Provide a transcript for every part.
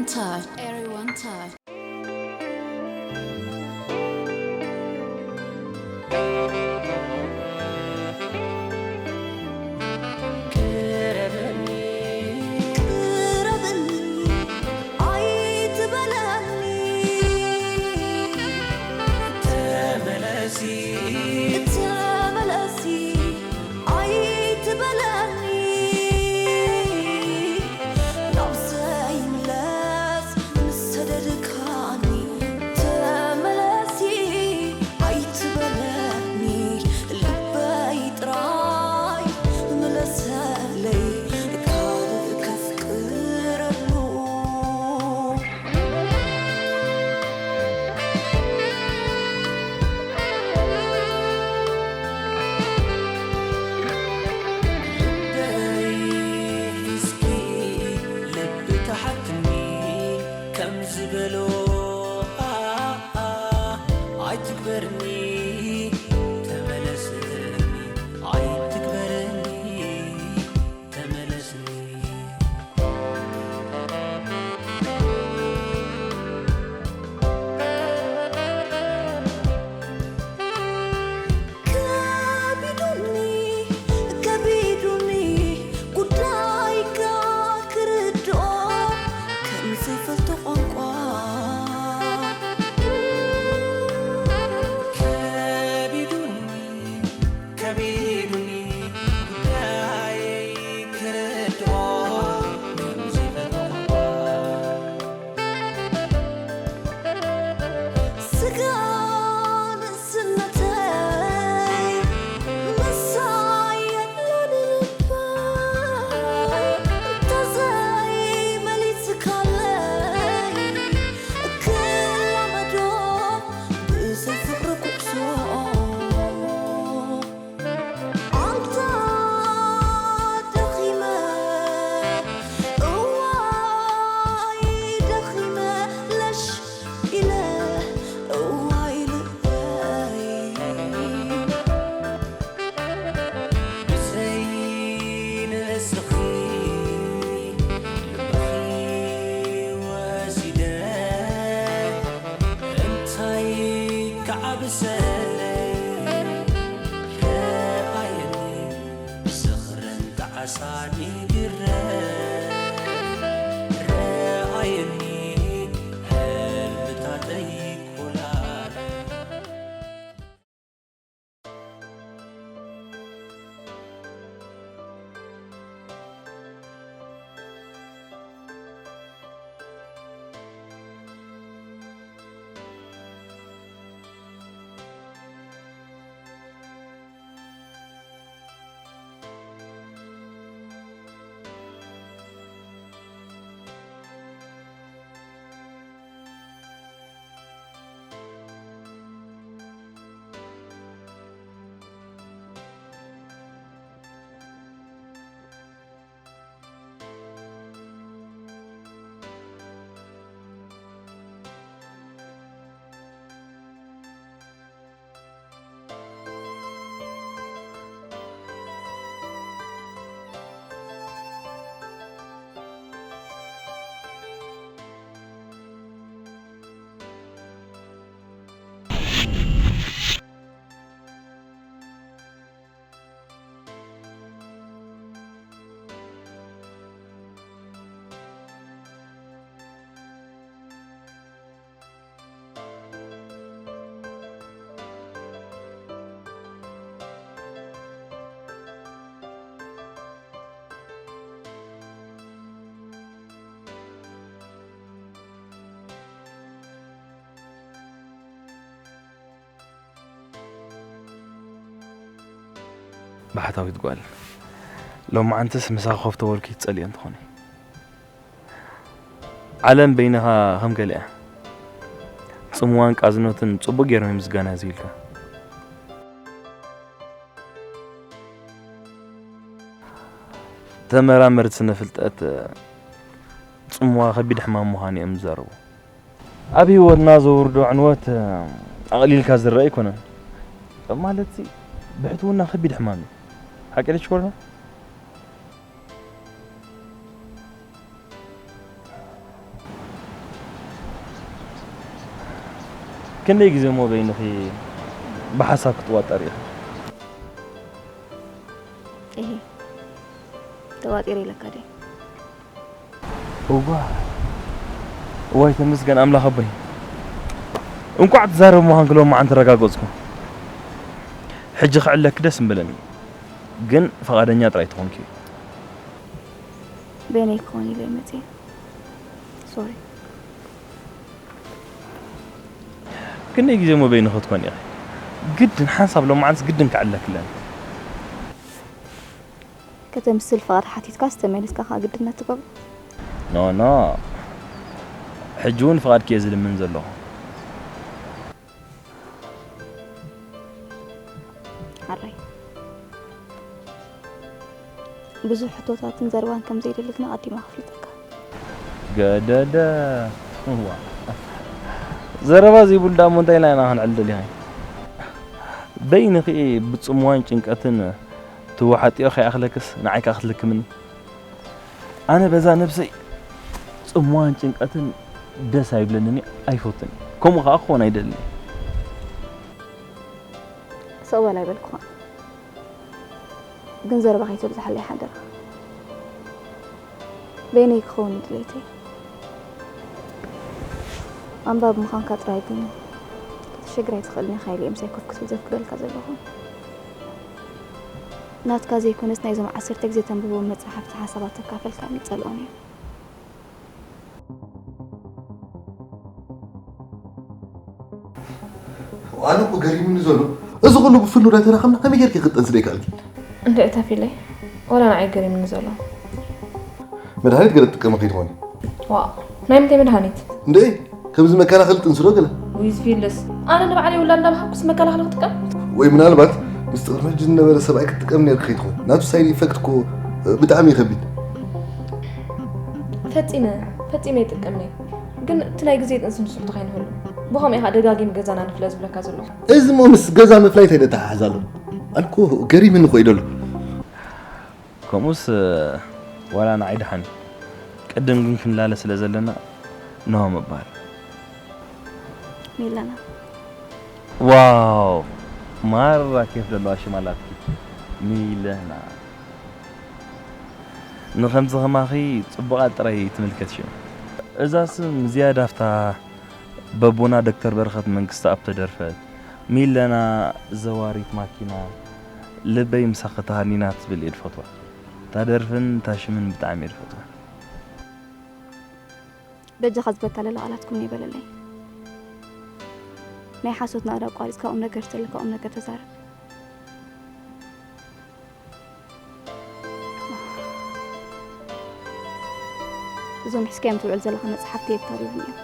Touch. Everyone touch. ቅረበኒ፣ ቅረበኒ፣ ኣይትበለኒ። ተመለሲ፣ ተመለሲ፣ ኣይትበለኒ። ናብ ዘይምለስ ምስ ሰደድካኒ ተመለሲ ኣይትበለኒ። ልበይ ጥራይ ምለሰለይ ካልእ ከፍቅረሉ። ልበይ እስኪ ልቢ ተሓትኒ ከም ዝበሎ፣ ኣ፣ ኣ፣ ኣይትግበርኒ፣ ተመለስኒ፣ ኣይትግበርኒ፣ ተመለስኒ። ከቢዱኒ፣ ከቢዱኒ ጉዳይካ ክርድኦ ከም ዘይፈልጦ ቋንቋ። ከቢዱኒ፣ ከቢዱኒ ጉዳየይ ክርድኦ ከም ዘይፈልጦ ቋንቋ። ስጋ ንእስነተይ ምሳይ የለን ልበይ፣ እንተዘይመሊስካለይ ክላመዶ ብዘይ ፍቕሪ ኩዕሶ። ኣንታ ደኺመ፣ እዋይ ደኺመ፣ ለሽ ኢለ፣ እዋይ ልበይ። ብዘይ ንስኺ ልብኺ ወሲደ፣ እንታይ ክዓብሰለይ? ረኣየኒ ብዝኽርን ጣዕሳን ይግረፍ። ረኣየኒ ህልምታተይ ኮላር። ባሕታዊት ጓል፣ ሎማዓንትስ ምሳኺ ኮፍ ተበልኩ ትጸልዮ እንተኾነ። ዓለም በይንኻ ከም ገለ እያ። ጽምዋን ቃዝኖትን ጽቡቕ ገይሮም እዮም ዝጋናዘዩልካ። ተመራመርቲ ስነ ፍልጠት ጽምዋ ከቢድ ሕማም ምዃኑ እዮም ዝዛረቡ። ኣብ ህይወትና ዘውርዶ ዕንወት ኣቕሊልካ ዝረአ ኣይኮነን። ማለትሲ ብሕትውና ከቢድ ሕማም እዩ። ሓቂ ዶ ሽኮርና? ክንደይ ግዜ እሞ በይንኺ ብሓሳብ ክትዋጠሪ ኢኺ? እሄ፣ ተዋጢረ ኢለካ ድየ? እዋ፣ እዋይ ተመስገን ኣምላኽ ኣቦይ። እንቋዕ ትዛረብ ምዃንኪ ሎማዓንቲ ተረጋገጽኩ። ሕጂ ክዕለኪ ደስ ምበለኒ፣ ግን ፍቓደኛ ጥራይ ትኾንኪ። በይነይ ክኾን ኢለ መፅየ። ሶሪ። ክንደይ ግዜ እሞ በይንኺ ክትኮኒ ኢኺ? ግድን ሓንሳብ ሎማዓንስ ግድን ክዕለኪ ኣለኒ። ከተምስል ፍቓድ ሓቲትካስ ተመሊስካ ከዓ ግድነት ትገብሮ። ኖ ኖ፣ ሕጂ እውን ፍቓድኪ እየ ዝልምን ዘለኹ። ሓራይ ብዙሕ ሕቶታትን ዘረባን ከም ዘይደሊ ግን ኣቐዲመ ከፍልጠካ። ገደደ። እዋ፣ ዘረባ ዘይብሉ ዳሞ እንታይ ኢልና ኢና ክንዕል ደሊኻ? በይንኺ ብጽምዋን ጭንቀትን ትወሓጥዮ ከይኣኽለክስ ንዓይ ከኣ ክትልክምኒ? ኣነ በዛ ነብሰይ ጽምዋን ጭንቀትን ደስ ኣይብለንን፣ ኣይፈቱን። ከምኡ ከኣ ክኾን ኣይደልን። ሰው በላይ በልኩኻ። ግን ዘረባ ከይተብዝሓለይ ሓደራ። በይነይ ክኸውን እዩ ድሌተይ። ኣንባቢ ምዃንካ ጥራይ ግን ክትሸግር ኣይትኽእልን ኢኻ ኢለ እየ ምሳይ ኮፍ ክትብል ዘፍቅደልካ ዘለኹ። ናትካ ዘይኮነስ ናይዞም ዓሰርተ ግዜ ተንብቦም መጻሕፍቲ ሓሳባት ተካፈልካኒ ይጸልኦም እየ። ኣነ እኮ ገሪሙኒ ዘሎ እዚ ኩሉ ብፍሉ እንዳተራኸብና ከመይ ጌርኪ ክጠንስደ ይከኣልኪ? እንድዒ ተፊለይ፣ ዋላ ንዓይ ገሪሙኒ ዘሎ። መድሃኒት ገለ ትጥቀሚ ከይትኾኒ? ዋእ፣ ናይ ምንታይ መድሃኒት? እንድዒ ከምዚ መከላኸሊ ጥንሲ ዶ ገለ? ውይ ዝፊልስ፣ ኣነ ንባዕለይ ውላድ እንዳበሃኩስ መከላኸሊ ክጥቀም? ወይ ምናልባት ምስቲ ቅድሚ ሕጂ ዝነበረ ሰብኣይ ክትጥቀሚ ነርኪ ከይትኾኒ? ናቱ ሳይድ ኢፈክት እኮ ብጣዕሚ እዩ ከቢድ። ፈጺመ ፈጺመ ይጥቀም ነይ፣ ግን እቲ ናይ ግዜ ጥንሲ ንስሕቶ ከይንህሉ። ብኸምኡ ኢኻ ደጋጊም ገዛና ንፍለ ዝብለካ ዘለኹ። እዚ እሞ ምስ ገዛ ምፍላይ እንታይ ደተሓሕዝ ኣሎ? ኣነ እኮ ገሪምኒ እኮ እዩ ደሎ። ከምኡስ ዋላ ንዓይ ደሓን እዩ። ቅድም ግን ክንላለ ስለ ዘለና ንሆ ምባል። ሚለና። ዋው፣ ማራ ኬፍ ዘለዋ ሽም ኣላትኪ። ሚለና። ንኸምዚ ከማኺ ጽቡቓት ጥራይ ትምልከት ሽም። እዛ ስም ዝያዳ ኣብታ በቦና ዶክተር በረኸት መንግስተኣብ ተደርፈት፣ ሚለና ዘዋሪት ማኪና፣ ልበይ ምሳኺ ተሃኒና ትብል እየ ዝፈትዋ። እታ ደርፍን እታ ሽምን ብጣዕሚ እየ ዝፈትዋ። በጃኻ ዝበታለለ ቃላት ኩን ይበለለይ። ናይ ሓሶት ናእዳ ኣቋሪጽካ ቁም ነገር ዝተለካ ቁም ነገር ተዛረብ። እዞም ሒዝካዮም ትውዕል ዘለኻ መጽሓፍቲ የታሪቡኒ እዮም።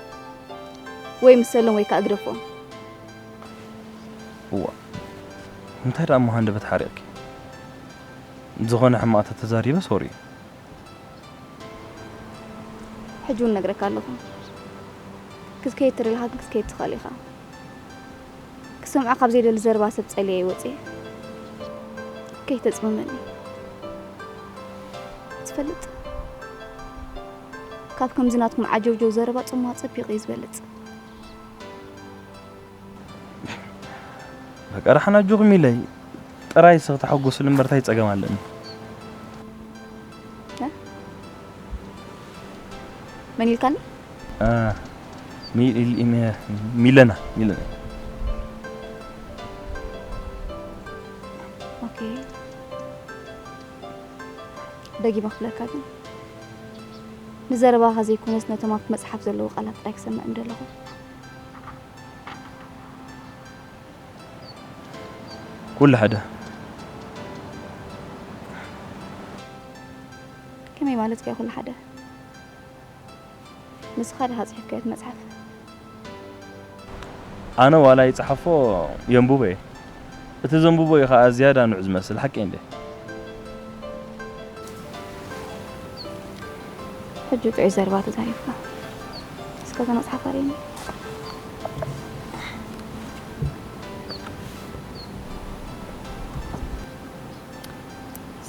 ወይ ምሰሎም ወይ ከኣ ግደፎም። እዋ፣ እንታይ ደኣ እሞ ሃንደበት ሓሪቕኪ? ዝኾነ ሕማቕ ተተዛሪበ ሶሪ። ሕጂ እውን ነግረካ ኣለኹ። ክትከይድ ተደለኻ ግን ክትከይድ ትኽእል ኢኻ። ክሰምዖ ካብ ዘይደሊ ዘረባ ሰብ ጸልየ ይወጽእ። ከይተጽምመኒ። ትፈልጥ? ካብ ከምዚ ናትኩም ዓጀውጀው ዘረባ ጽምዋ ጸቢቑ እዩ ዝበልጽ። በቃ ደሓን ኣጆኹም ኢለይ። ጥራይ ስኽ ተሓጎሱሉ እምበር እንታይ ጸገም ኣለኒ? መን ኢልካኒ? አ፣ ሚ-፣ ኢል-፣ ኢም-፣ ሚለና፣ ሚለና። ኦኬ። ደጊመ ክብለካ ግን ንዘረባኻ ዘይኮነስ ነቶም ኣብቲ መጽሓፍ ዘለዉ ቃላት ጥራይ ክሰምዕ ምደለኹ። ኩሉ ሓደ። ከመይ ማለት ከ ኩሉ ሓደ? ንስኻ ዲኻ ጽሒፍካዮ እቲ መጽሓፍ? ኣነ ዋላ ይጽሓፎ የንብቦ እየ። እቲ ዘንብቦ እዩ ኸኣ ዝያዳ ንዑ ዝመስል፣ ሓቀይ እንዴ? ሕጂ ጥዑይ ዘረባ ተዛሪብካ። እስከ እዛ መጽሓፍ ኣርእየኒ።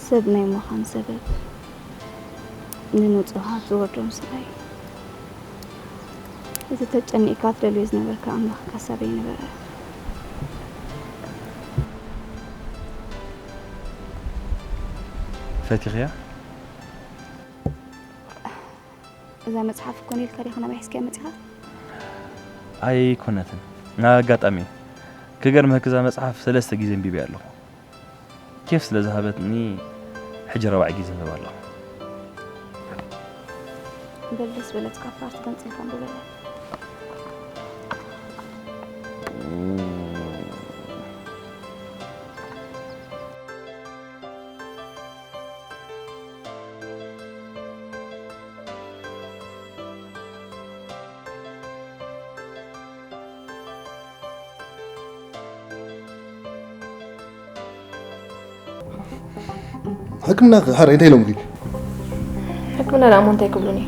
ሰብ ናይ ምዃን ሰበብ ንንጹሃት ዝወርዶም ስቓይ። እዚ ተጨኒቕካ ትደልዮ ዝነበርካ ኣምላኽ ካሳበይ ነበረ። ፈቲኽያ? እዛ መጽሓፍ እኮ ኢልካ ዲኻ ናባይ ሒዝካያ መጺኻ? ኣይኮነትን፣ ናብ ኣጋጣሚ። ክገርመክ እዛ መጽሓፍ ሰለስተ ግዜ ኣንቢበያ ኣለኹ። ኬፍ ስለ ዝሃበትኒ ሕጂ ረባዕ ግዜ ኣንብባ ኣለኹ። በል ደስ በለትካ ፓርት ገንጺልካ ኣንብበላ። ሕክምና ሓረ እንታይ ኢሎምኺ? ሕክምና ደኣ እሞ እንታይ ክብሉኒ?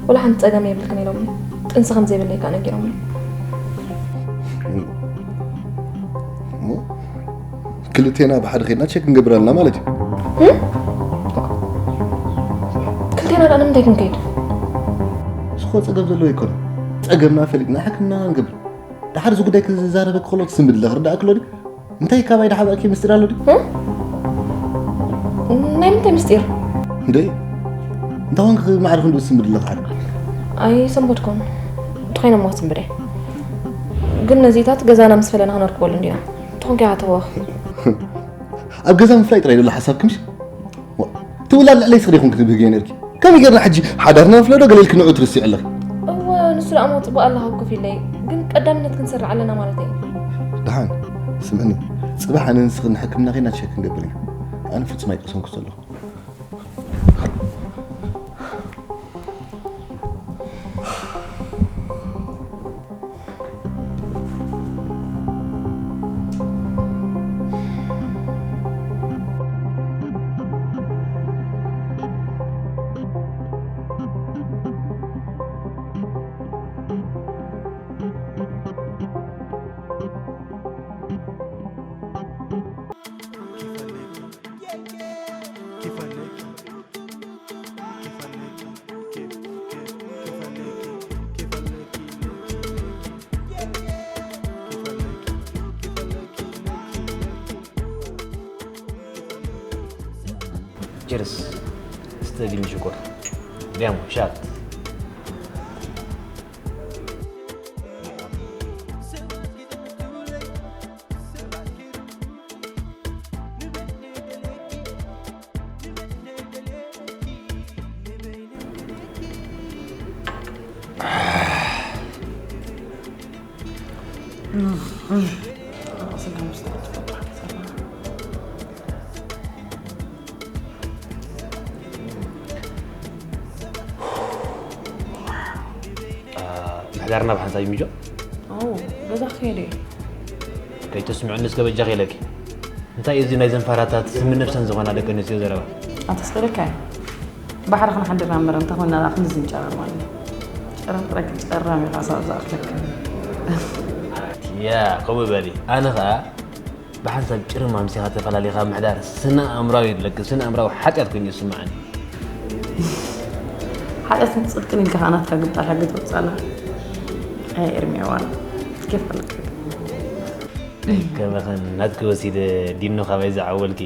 ወላ ሓንቲ ጸገም የብልክን ኢሎምኒ። ጥንሲ ከም ዘይብለይ ከኣ ነጊሮምኒ። እሞ ክልቴና ብሓደ ኸይድና ቸክ ክንገብር ኣለና ማለት እዩ። ክልቴና ደኣ ንምንታይ ክንከይድ? እሱ እኮ ጸገም ዘለዎ ኣይኮነን። ጸገምና ፈሊጥና ሕክምና ንገብር። ድሓር እዚ ጉዳይ ክዛረበ ክኸሎ ክስምድ ኣለኻ ርዳእክ ኣሎ ድዩ? እንታይ ካባይ ድሓባእኪ ምስጢር ኣሎ ድዩ? ናይ ምንታይ ምስጢር? እንደ እንታይ ኾንክ ማዕረ ክንዱ ስምድ ኣለኻ ሓደ? ኣይሰንበድኩን። እንተኾይነ እሞ ትስንብደ። ግን ነዚታት ገዛና ምስ ፈለና ክነርክበሉ እንዲና። እንተኾንካ ኢኻ ተወኽ። ኣብ ገዛ ምፍላይ ጥራይ ዘሎ ሓሳብ ክምሽ? ትውላድ ልዕለይ ስኽሪ ይኹን ክትብህግ ነርኪ። ከመይ ጌርና ሕጂ ሓዳርና ንፍለዶ ገለ ኢልኪ ንዑ ትርስዒ ኣለኺ። እወ ንሱ ደኣ እሞ ጽቡቕ ኣለኻ ኮፍ ኢለይ። ግን ቀዳምነት ክንሰርዕ ኣለና ማለተይ እዩ። ደሓን ስምዕኒ፣ ጽባሕ ኣነ ንስኽን ንሕክምና ኸይና ቸክ ክንገብር ኢና። ኣነ ፍጹም ኣይቀሰንኩ ዘለኹ። ጀርስ ስተግን ሽኮር ዲያሞ ሻት ምሕዳርና ብሓንሳብ ይምጆ ገዛ ክኸይደ እዩ ከይተስምዑኒ እስከ በጃኺ ኢለኪ እንታይ እዚ ናይ ዘንፋራታት ስሚ ነብሰን ዝኾና ደቂ ኣንስትዮ ዘረባ ኣተስፈለካ ባሕሪ ክንሓድር እምበር እንተ ኮይና ላ ክንዚ ንጨረር ማለት እዩ ጨረር ጥራይ ክትጨረር ኢኻ ሳብ ዝኣክለካ ያ ከምኡ በሊ ኣነ ኸኣ ብሓንሳብ ጭርም ኣምሲኻ ተፈላሊኻ ምሕዳር ስነ ኣእምራዊ የድለኪ ስነ ኣእምራዊ ሓጢኣት ኮይኑ ይስምዓኒ ሓጢኣትን ጽድቅን ኢልካ ኸኣ ናትካ ግብጣ ሕጊ ትወጽእ ኣላ ኣይ ኤርምያ ዋላ ኬፍ ኣለካ ከመኸን ናትኪ ወሲደ ዲኖ ካባይ ዝዓወልኪ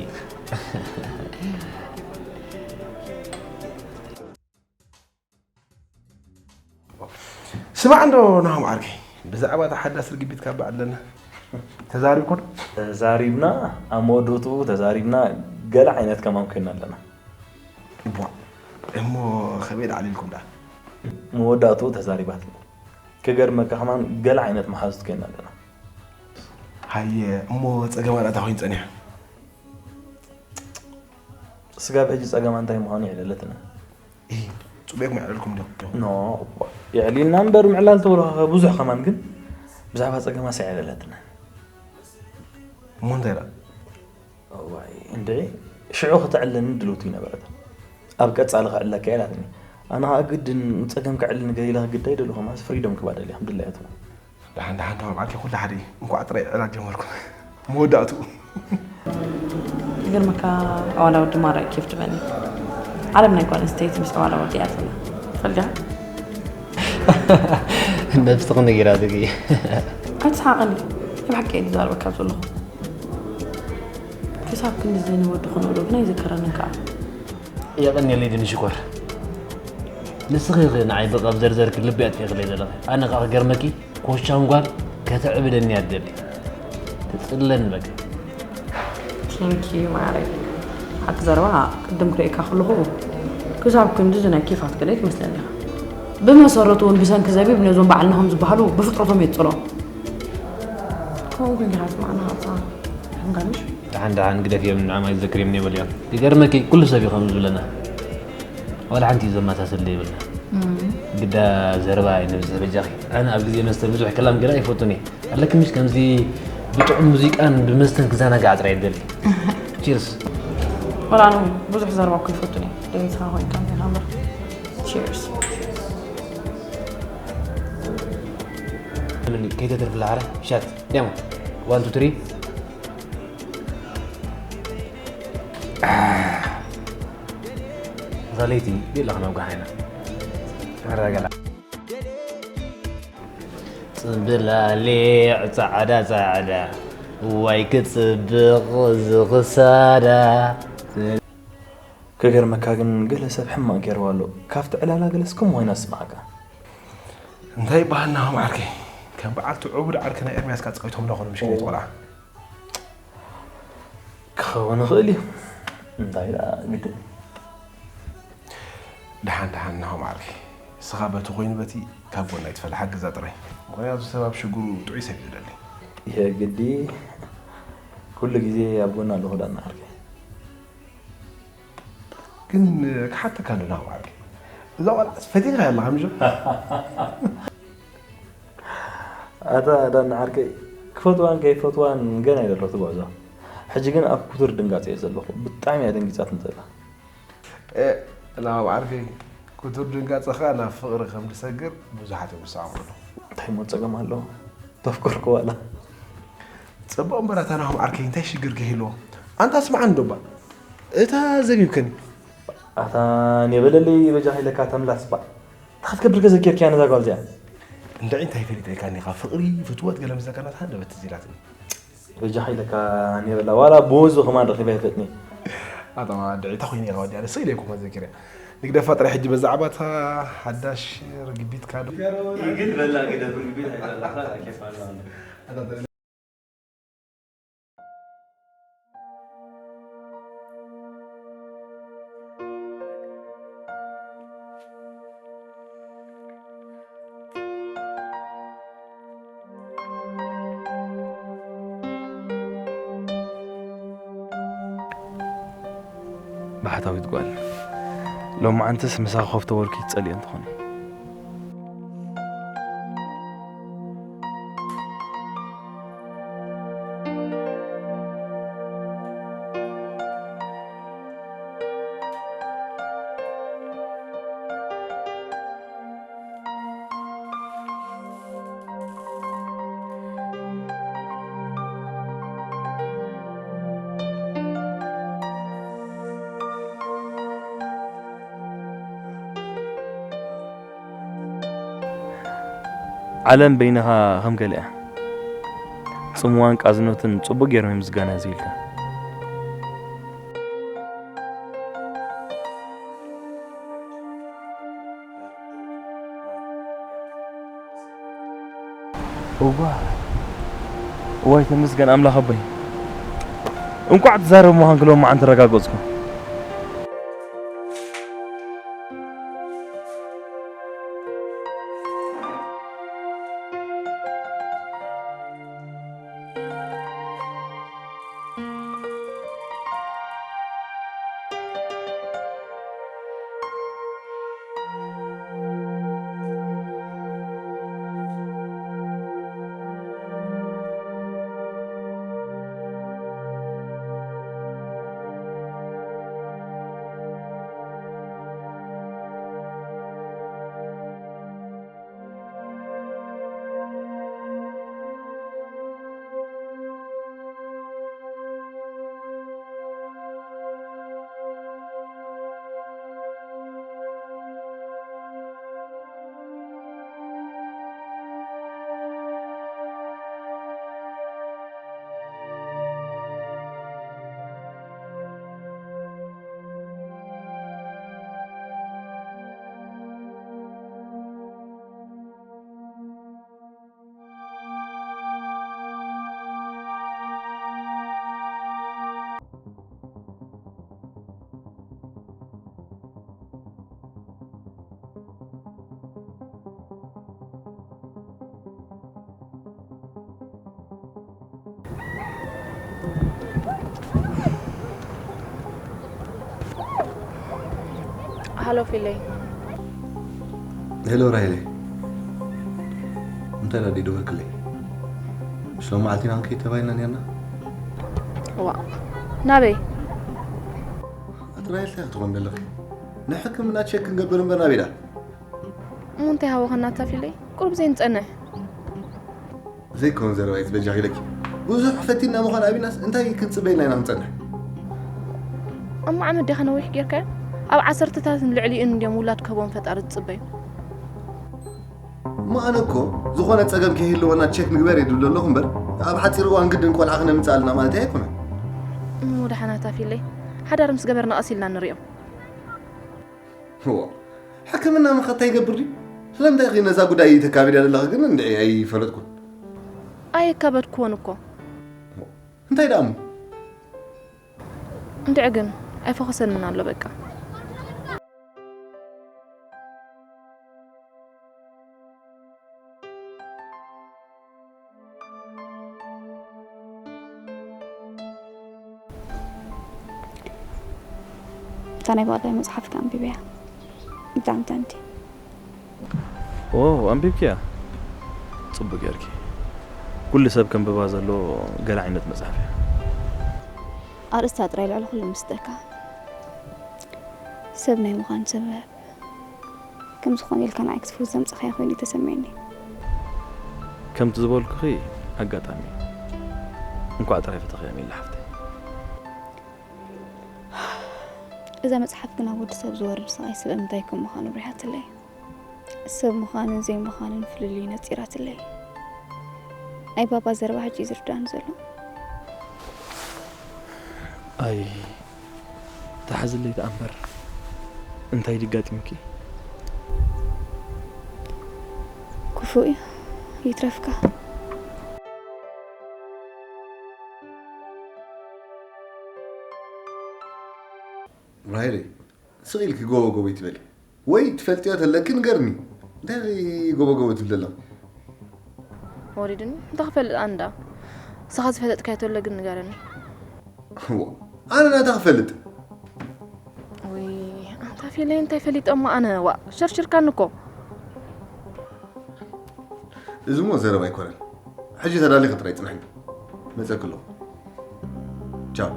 ስማዕ እንዶ ናሆም ዓርከይ ብዛዕባ እታ ሓዳስ ርግቢት ካብ ኣለና ተዛሪብኩም ተዛሪብና ኣብ መወደትኡ ተዛሪብና ገለ ዓይነት ከማን ኮይና ኣለና እሞ ከመይ ዳዕሊልኩም ዳ መወዳእትኡ ተዛሪባትና ክገርመካ ከማን ገለ ዓይነት መሓዙት ኮይና ኣለና ሃየ እሞ ጸገማ ዳታ ኮይኑ ጸኒሑ ስጋብ ሕጂ ጸገማ እንታይ ምዃኑ ይዕለለትና ጽቡቅኩም ይዕለልኩም ዶ ኖ ይዕሊልና እምበር ምዕላል ተብሎ ብዙሕ ከማን ግን ብዛዕባ ጸገማ ሰ ይዕለለትና እሞ እንታይ ደኣ እዋይ እንድዒ ሽዑ ከተዕልለኒ ድልውቲ ይነበረት ኣብ ቀጻሊ ከዕልለካ ኢላትኒ ኣነ ከዓ ግድን ንጸገም ከዕልል ንገሊላ ግዳይ ደለኹ ማለት ፍሪዶም ክባ ደልያ ከም ድላየቱ ደሓን ደሓን ተባብዓልኪ ኩሉ ሓደ እዩ እንኳዕ ጥራይ ዕላል ጀመርኩም መወዳእትኡ ይገርመካ ኣዋላ ወዲ ማራ እዩ ኬፍ ድበኒ ዓለም ናይ ጓል ኣንስተይቲ ምስ ኣዋላ ወዲ እያ ትብላ ፈልጋ ነብስኺ ነጊራትኪ። ኣይትስሓቐኒ። ናይ ብሓቂ እየ ዝዛረበካ ዘለኹ። ክሳብ ክንድዚ ንወዲ ክነብሮ ግን ኣይዝከረንን ከዓ። የቐንየለይ ድኒ ሽኮር። ንስኺ ኢኺ ንዓይ ብቐብ ዘርዘርኪ ልቢ ኣጥፊእክለይ ዘለኺ። ኣነ ከዓ ክገርመኪ ኮሻን ጓል ከተዕብደኒ እያ ትደሊ። ትጽለኒ በቃ። Thank you ማረይ። ሓቂ ዘረባ ቅድም ክርእየካ ከለኹ ክሳብ ክንድዚ ናይ ኬፍ ኣፍቅደ ኣይትመስለኒ ኢኻ። ብመሰረቱ እውን ብሰንኪ ዘቢብ ነዞም በዓልና ከም ዝበሃሉ ብፍጥረቶም እየ ዝጸልኦም። ከምኡ ኮይንካ ስማዕና ሃብታ ሕንጋልሽ። ደሓን ደሓን ግደፍዮም ንዓም ኣይዘክርዮም የበልዮም። ይገርመኪ ኩሉ ሰብ እዩ ከምኡ ዝብለና። ዋላ ሓንቲ እዩ ዘመሳስል ዘይብልና። ግዳ ዘረባ ኣይነብዝሕ በጃኺ። ኣነ ኣብ ግዜ መስተ ብዙሕ ከላም ገለ ኣይፈቱን እየ። ኣለኪ ምሽ ከምዚ ብጥዑም ሙዚቃን ብመስተን ክዘናጋዕ ጥራይ ይደሊ። ቺርስ። ወላ ኣነ ብዙሕ ዘረባ እኮ ይፈቱን እየ። ደንሳ ኮይንካ እንዲኻ እምበር። ቺርስ። ምን ከይተትርፍላ ሓረ ሻት ደሞ ዋን ቱ ትሪ። እዛ ለይቲ ቤላ ክነውግሓ ኢና። መረጋጋላ። ጽምብላሊዕ ጻዕዳ ጻዕዳ፣ ዋይ ክጽብቕ ዝኽሳዳ። ክገርመካ ግን ገለ ሰብ ሕማቕ ገይርዋ ኣሎ። ካብቲ ዕላላ ገለስ ከምኡ ኮይና ትስምዓካ። እንታይ ይበሃል ናሆም ዓርከይ? ከም በዓልቲ ዕቡድ ዓርከና ኤርምያስ ካጻዊቶም ዶ ኾኑ ምሽክነት ቆልዓ? ክኸውን ይኽእል እዩ። እንታይ ደኣ ግድን። ደሓን ደሓን ናሆም ዓርከይ። ንስኻ በቲ ኮይኑ በቲ ካብ ጎና ኣይትፈል፣ ሓግዛ ጥራይ። ምኽንያቱ ሰብ ኣብ ሽግሩ ጥዑይ ሰብ እዩ ዝደሊ። የግዲ ኩሉ ግዜ ኣብ ጎና ኣለኹ ዳና ዓርከይ። ግን ክሓተካ ኣሎ ናሆም ዓርከይ። እዛ ቆልዓስ ፈቲኻ ኣለኻ ምሽ? ኣታ ዳና ዓርከይ ክፈትዋን ከይፈትዋን ገና ይደሎ ትጓዕዞ። ሕጂ ግን ኣብ ክቱር ድንጋጽ እየ ዘለኹ። ብጣዕሚ እያ ደንጊጻትኒ ዘላ። እ፣ ናሆም ዓርከይ ክቱር ድንጋጽኻ ናብ ፍቕሪ ከም ዝሰግር ብዙሓት እዮም ዝሰማምዑ። እንታይ እሞ ጸገም ኣለዎ? ተፍቅርኩ ዋላ። ጽቡቕ እምበር ኣታ ናሆም ዓርከይ እንታይ ሽግር ከይህልዎ? ኣንታ ስምዓኒ ዶ እባ። እታ ዘቢብከኒ። ኣታ ኔበለለይ በጃኻ ኢለካ ተምላስ ባ። እንታይ ክትገብር ከ ዘኪርካያ ነዛ ጓል እዚኣ? እንድዒ እንታይ ፈሊጠ ኢልካኒ ኢኻ? ፍቕሪ፣ ፍትወት ገለ ምስ ዘከርናታ ሃንደበት ትዝ ኢላትኒ። በጃኻ ኢለካ ኔበላ ዋላ ብወዙ ከማን ረኺበ ኣይፈልጥኒ። ኣታ ኣድዒ እንታይ ኮይነ ኢኻ ወዲኣ? ስኢለ እኮ ዘኪረ። ንግደፋ ጥራይ ሕጂ በዛ ዓባታ ሓዳሽ ርግቢትካ ዶ? ግን በላ ግደፍ ርግቢት ኣይበላኻ ኬፍ ኣለዋ። ባሕታዊት ጓል፣ ሎማዓንትስ ምሳኺ ኮፍ ተበልኩ ይትጸልእዮ እንትኾኒ። ዓለም በይንኻ ከም ገለ እያ። ጽምዋን ቃዝኖትን ጽቡቕ ገይሮም እዮም ዝጋናዘዩልካ። እዋ፣ እዋይ ተመስገን ኣምላኽ ኣቦይ። እንቋዕ ትዛረብ ምዃንኪ ሎማዓንቲ ኣረጋገጽኩ። ሃሎ ፊለይ። ሄሎ ራይለይ፣ እንታይ ዳ ደወልክለይ? ሽሎ መዓልቲ ኢና ክንከይድ ተባሂልና ነርና። ዋ፣ ናበይ? ኣቲ ራይል እንታይ ክትኾን ዘለኺ? ንሕክምና ቸክ ክንገብር እምበር ናበይ ዳ? እሞ እንታይ ሃወኸና ኣታ ፊለይ? ቁሩብ ዘይንጸንሕ። ዘይኮን ዘረባ እዩ ዝበጃኺ ኢለኪ። ብዙሕ ፈቲና ምዃን ኣቢናስ እንታይ ክንጽበይ ኢልና ኢና ክንጸንሕ? ኣብ ማዕመድ ዲኻ ነዊሕ ጌርካዮ? ኣብ ዓሰርተታትን ልዕሊኡን እንድዮም ውላድ ክህቦም ፈጣሪ ዝጽበዩ። እሞ ኣነ እኮ ዝኾነ ጸገም ከይህልወና ቸክ ንግበር እየ ዝብል ዘለኹ እምበር፣ ኣብ ሓጺር እዋን ግድን ቆልዓ ክነምጽእ ኣለና ማለት ኣይኮነን። እሞ ደሓን ኣታ ፊለይ፣ ሓዳር ምስ ገበርና ቀስ ኢልና ንሪኦ። እዎ፣ ሕክምና መኸታ ይገብር ድዩ? ስለምንታይ ኢኺ ነዛ ጉዳይ ተካቢዳ ዘለኺ ግን እንድዒ ኣይፈለጥኩን። ኣየካበድክዎን እኮ። እንታይ ደኣ እሞ? እንድዒ ግን ኣይፈኾሰንን ኣሎ በቃ። እታ ናይ ባዕዳይ መጽሓፍካ ኣንቢበያ። ብጣዕሚ ጠንቲ። ዋው፣ ኣንቢብክያ? ጽቡቅ ጌርኪ። ኩሉ ሰብ ከንብባ ዘሎ ገለ ዓይነት መጽሓፍ እያ። ኣርእስታ ጥራይ ልዕሊ ኩሉ ምስጠካ። ሰብ ናይ ምዃን ሰበብ ከም ዝኾነ ኢልካ ንዓይ ክትፍውስ ዘምጻኻዮ ኮይኑ እዩ ተሰሚዕኒ። ከምቲ ዝበልኩኺ ኣጋጣሚ እዩ። እንኳዕ ጥራይ ፈተኽያ ሚሊ ሓፍተይ። እዛ መጽሓፍ ግን ኣብ ወዲ ሰብ ዝወርድ ስቓይ ስለ ምንታይ ከም ምዃኑ ኣብሪሃትለይ። ሰብ ምዃንን ዘይምዃንን ፍልልዩ ነጺራትለይ። ናይ ባባ ዘረባ ሕጂ እዩ ዝርዳኒ ዘሎ። ኣይ ተሓዝለይ ደኣ እምበር እንታይ ድጋጢምኪ? ክፉእ እዩ ይትረፍካ። ራሄለይ፣ ስቕ ኢልኪ ጎቦ ጎቦ ይትበሊ። ወይ ትፈልጥዮ ተለኪ ንገርኒ። እንታይ ጎቦ ጎቦ ትብሊ ኣለኺ? ወሪድኒ እንታይ ክፈልጥ ኣንዳ? ንስኻ ዝፈለጥካዮ ተሎ ግን ንገረኒ። እዎ፣ ኣነ ናታ ክፈልጥ። ወይ ኣንታ ፊለይ እንታይ ፈሊጠሞ ኣነ? ዋ ሸርሽርካኒ እኮ። እዚ እሞ ዘረባ ኣይኮነን። ሕጂ ተዳሊኺ ጥራይ ጽንሕኒ። መጸኪ ኣለኹ። ቻው።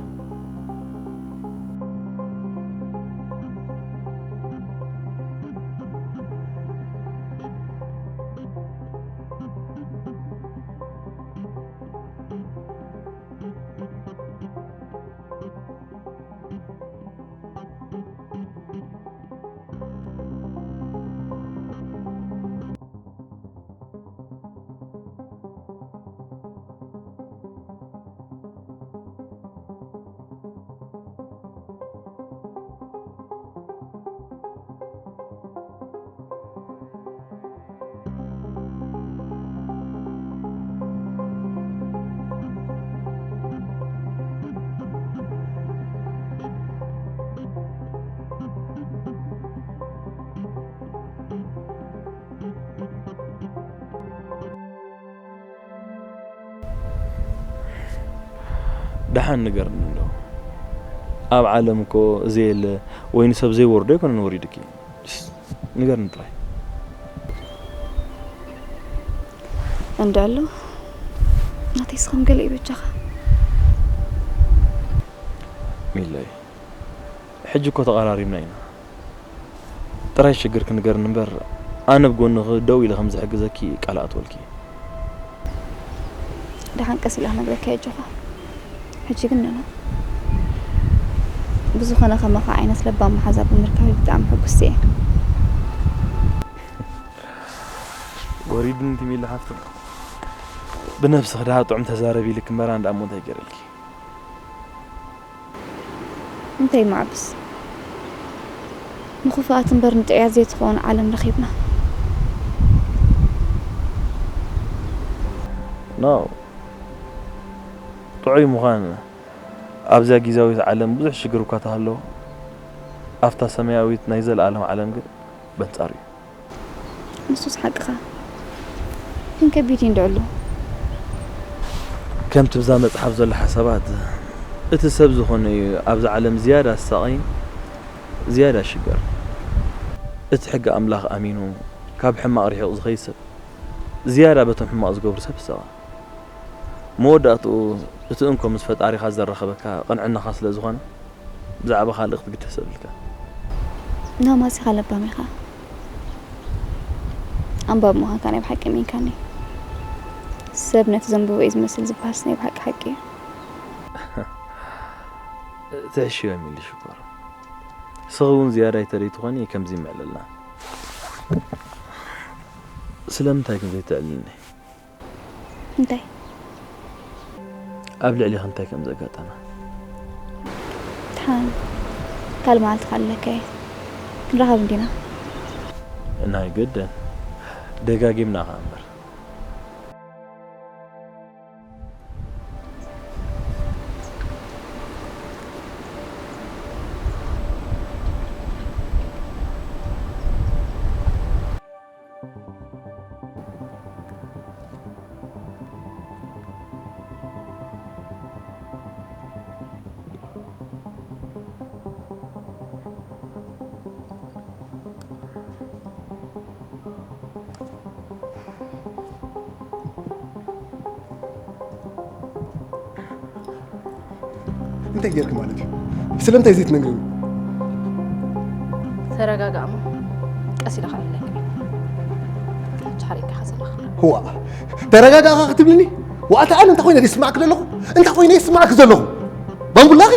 ደሓን ንገርኒ እንዶ። ኣብ ዓለም እኮ እዚ የለ ወይ ንሰብ ዘይወርዶ ኣይኮነን ወሪድኪ። ንገርኒ ጥራይ። እንዳ ኣሎ ናተይ ስኸም ገለ ይበጃኻ። ሚለይ፣ ሕጂ እኮ ተቐራሪብና ኢና። ጥራይ ሽግርኪ ንገርኒ እምበር፣ ኣነ ብጎንኺ ደው ኢለ ከም ዝሕግዘኪ ቃል ኣትወልኪ። ደሓን ቀስ ኢለ ክነግረካ እየ ኣጆኻ። ሕጂ ግን ንዑ። ብዝኾነ ከማኻ ዓይነት ለባም መሓዛ ብምርካበይ ብጣዕሚ ሕጉስቲ እየ። ወሪድኒ እቲ ሚሊ ሓፍተይ። ብነብስኺ ደኣ ጥዑም ተዛረቢ ኢልኪ እምበር ኣነ ደኣ እሞ እንታይ ገይረልኪ? እንታይ መዓብስ ንኽፉኣት እምበር ንጥዑያት ዘይትኸውን ዓለም ረኺብና። No። ጥዑይ ምዃን ኣብዛ ጊዛዊት ዓለም ብዙሕ ሽግር እኳ ተሃለዎ፣ ኣብታ ሰማያዊት ናይ ዘለኣለም ዓለም ግን በንጻሩ እዩ። ንሱስ ሓቅኻ ግን ከቢድ እዩ እንድዕሉ። ከምቲ ብዛ መጽሓፍ ዘሎ ሓሳባት፣ እቲ ሰብ ዝኾነ እዩ ኣብዛ ዓለም ዝያዳ ዝሳቐይን ዝያዳ ሽገር። እቲ ሕጊ ኣምላኽ ኣሚኑ ካብ ሕማቕ ርሒቑ ዝኸይድ ሰብ፣ ዝያዳ በቶም ሕማቕ ዝገብሩ ሰብ ይሳቐ። መወዳእትኡ እቲ እንኮ ምስ ፈጣሪኻ ዘራኸበካ ቅንዕናኻ ስለ ዝኾነ፣ ብዛዕባ ካልእ ክትግደስ የብልካን። ናማዚኻ ለባም ኢኻ። ኣንባቢ ምዃንካ ናይ ብሓቂ ኣሚንካኒ። ሰብ ነቲ ዘንብቦ እዩ ዝመስል ዝበሃልስ ናይ ብሓቂ ሓቂ እዩ። ትሕሽዮ ሚሊ ሽኮር። ንስኺ እውን ዝያዳይ ተርኢ ትኾኒ ከምዚ ይምዕልልና። ስለምንታይ ግን ዘይትዕልልኒ? እንታይ? ኣብ ልዕሊኺ እንታይ ከም ዘጋጠመ። ድሓን ካልእ መዓልቲ ከኣለካ እየ። ክንራኸብ እንዲና። ናይ ግድን። ደጋጊምና ኸኣ እምበር። እንታይ ጌርክ ማለት እዩ? ስለምንታይ ዘይትነግርኒ? ተረጋጋእ እሞ ቀስ ኢልካ ኣለኒ። ቻሪካ ከዘለኻ። ዋ፣ ተረጋጋእኻ ክትብልኒ? ዋእታ ኣነ እንታይ ኮይነ ይስማዕክ ዘለኹ? እንታይ ኮይነ ይስማዕክ ዘለኹ? ባንቡላኺ?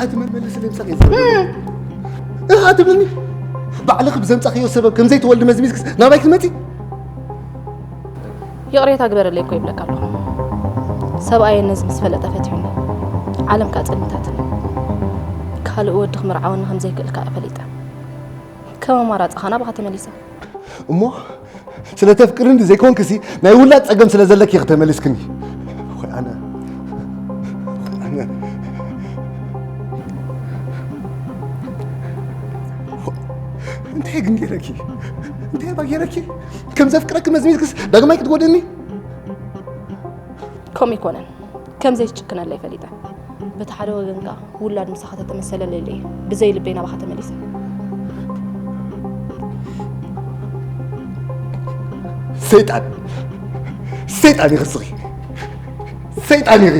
ኣቲ መመለስለይ ምሳኺ እየ ዝብል። እህ ኣትብልኒ። ባዕልኺ ብዘምጻኽዮ ሰበብ ከም ዘይትወልዲ መዝሚዝክስ ናባይ ክትመጺ? ይቕሬታ ግበረለይ እኮ ይብለካ ኣለኹ። ሰብኣየ ነዚ ምስ ፈለጠ ፈቲሑኒ። ዓለም ከኣ ጸልሚታትኒ። ካልእ ወዲ ክምርዓወኒ ከም ዘይክእል ከኣ ፈሊጠ። ከም ኣማራጺ ከኣ ናባኻ ተመሊሰ። እሞ ስለ ተፍቅርኒ ዘይኮንክሲ ናይ ውላድ ጸገም ስለ ዘለኪ ኢኺ ተመሊስክኒ። ወይ ኣነ፣ ወይ ኣነ። እንታይ ግን ገይረኪ? እንታይ እባ ገይረኪ? ከም ዘፍቅረኪ መዝሚዝክስ ዳግማይ ክትጎድእኒ? ከምኡ ኣይኮነን። ከም ዘይትጭክነለይ ፈሊጠ። በቲ ሓደ ወገን ከኣ ውላድ ምሳኻ ተተመሰለለይ ኢለ እየ ብዘይ ልበይ ናባኻ ተመሊሰ። ሰይጣን! ሰይጣን ኢኺ እስኺ! ሰይጣን ኢኺ!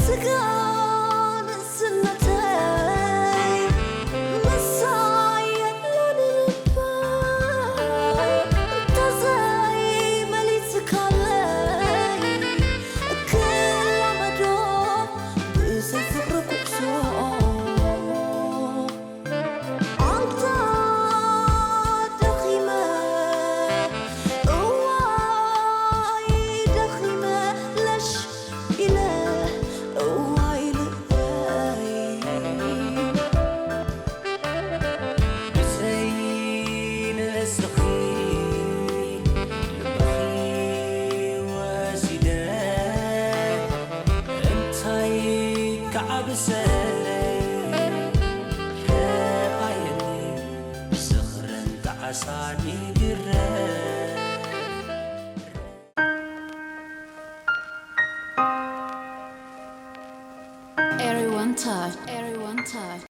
ስጋ ንእስነተይ ምሳይ የብሉን ልበይ፣ እንተዘይመሊስካለይ ክላመዶ ብዘይ ፍቕሪ ኩዕሶ። ኣንታ ደኺመ፣ እዋይ ደኺመ፣ ለሽ ኢለ፣ እዋይ ልበይ። ብዘይ ንስኺ ልበኺ ወሲደ፣ እንታይ ክዓብሰለይ ረኣየኒ ዝኽርን ጣዕሳን ይግረም። Everyone touch, everyone touch.